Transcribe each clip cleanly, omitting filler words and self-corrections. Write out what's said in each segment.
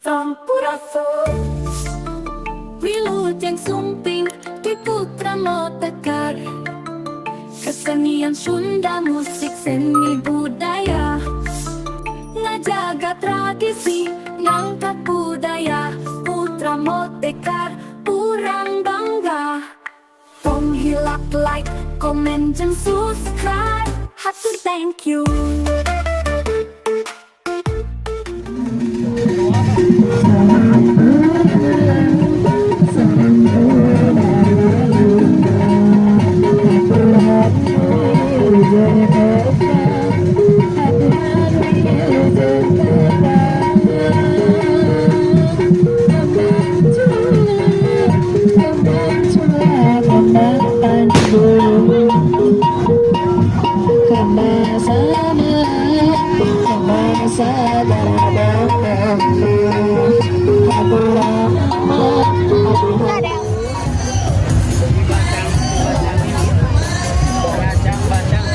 Sampurasun. Wilujeng Sumping di Putra Motekar. Kesenian Sunda, musik, seni budaya. Ngajaga tradisi, ngangkat budaya. Putra Motekar, urang bangga. Tong hilap like, komen, jeung subscribe. Hatur, thank you. Bacang, bacang.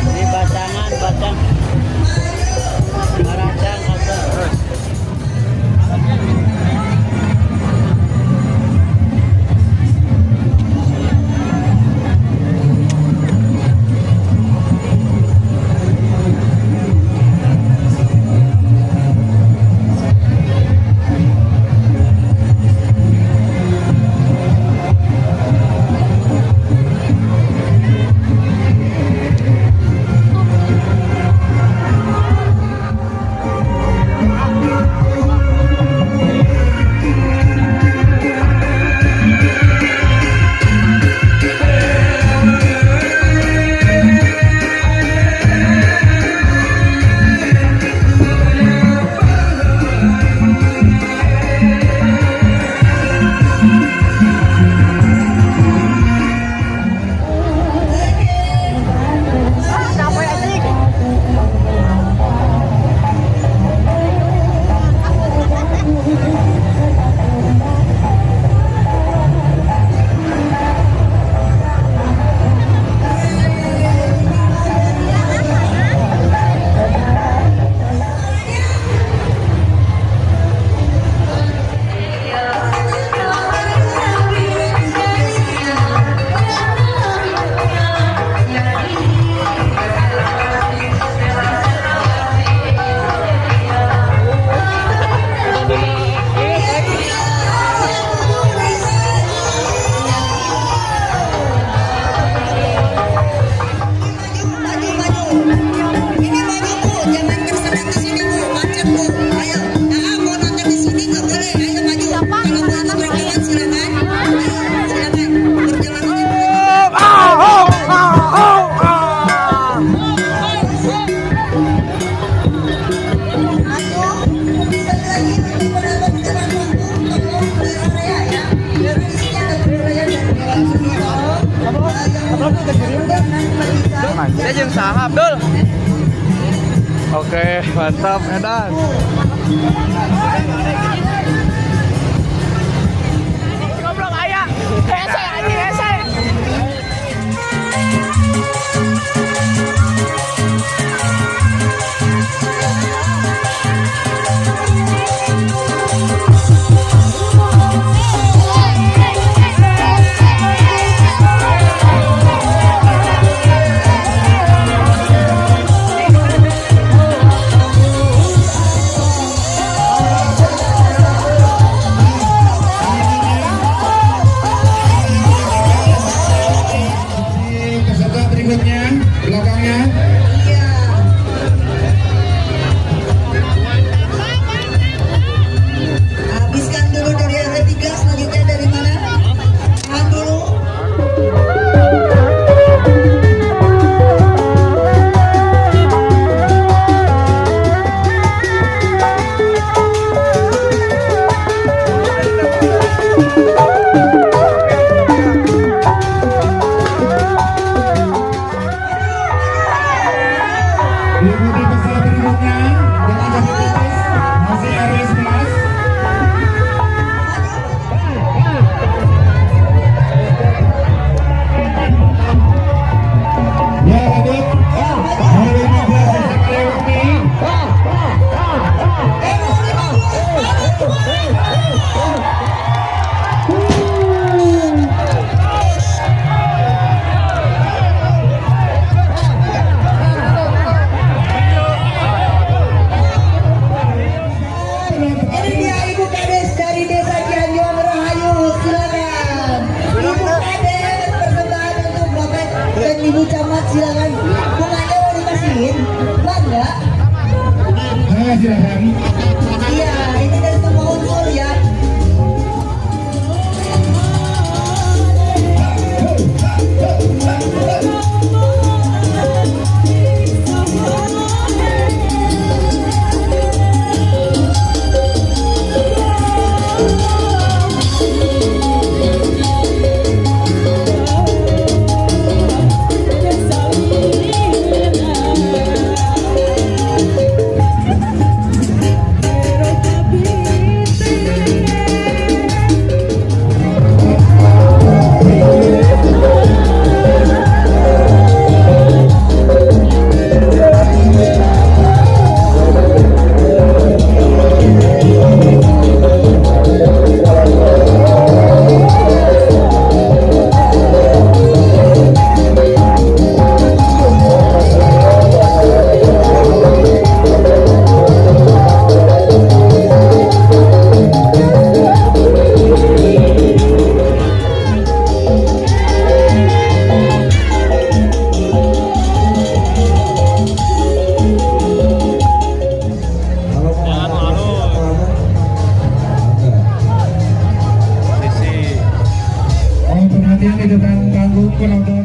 Ini bacangan, bacang. Baracang, kacang. Terus. Maju, maju. Ini maju, Bu, jangan terserak di sini, Bu, macet, Bu. Ayo, ah, mau nonton di sini nggak boleh. Ayo maju. Kalau mau ikut rombongan silakan. Ayo, silakan. Berjalan aja maju. Maju. Sekali lagi untuk penonton di depan panggung, tolong clear area ya. Di sini ada clear area dan tolong. Yang nanti Saya jeung saha, Abdul? Oke, mantap, Edan. Goblok aya. Hese anjing hese. silakan. Iya, ini dari semua unsur ya. Kalau mau Jangan malu. atau apa? Sisi. Mohon perhatian di depan panggung penonton.